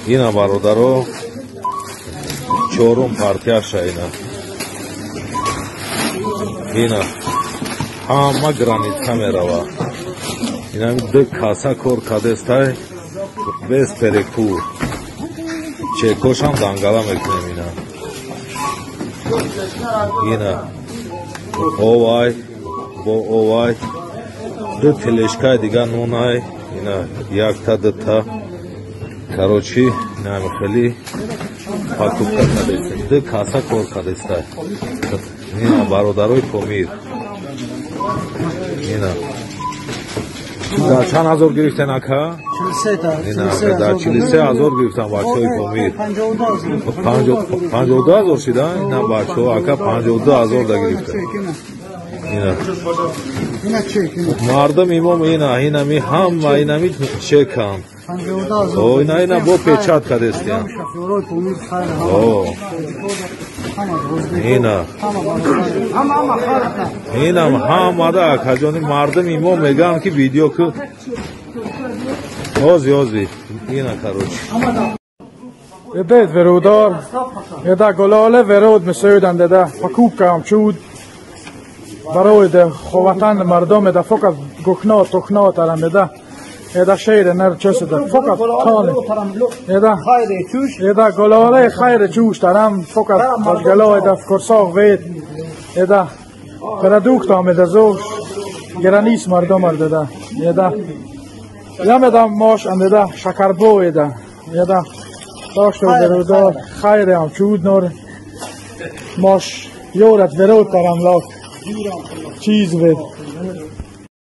Ина бародаро, чорум партияша ина. Ина ҳама граница мерава. Инами ду каса кор кадестай без перекур. Чекошам дангала мекунем ина. Ина овай бо овай ду тележкаи дига нунай ина якта дута. Короче, инами хели покупка кадестем. Ду каса кор кадестай. Ина бародарои Помир. Ина да чанд ҳазор гирифтен ака? 43 да 43 ҳазор гирифтан бачаҳои Помир. 52 ҳазор шида? Ина бачаҳо ака 52 ҳазор да гирифтан. Ина мардум имом ина инами ҳама инами чекан. О ина ина бо печат кадестиян. О ина инам ҳамада акаҷони мардум имо мегӯянд ки видео ку ози ози ина короче. Edet verudar, eda golale verud mesödan deda покупка am чуд барои ховатан мардум еда фақат гухно тухно тарам еда еда шейр нар чеседа фақат тон еда еда голале хайр чуш тарам фақат гало еда курсоқ вед еда продукт омеда зош гранис мардум деда еда ямеда мош амеда шакарбо еда еда дошто верудор хайр ам чуд нор мош ёрат веруд тарам лак чиз вед.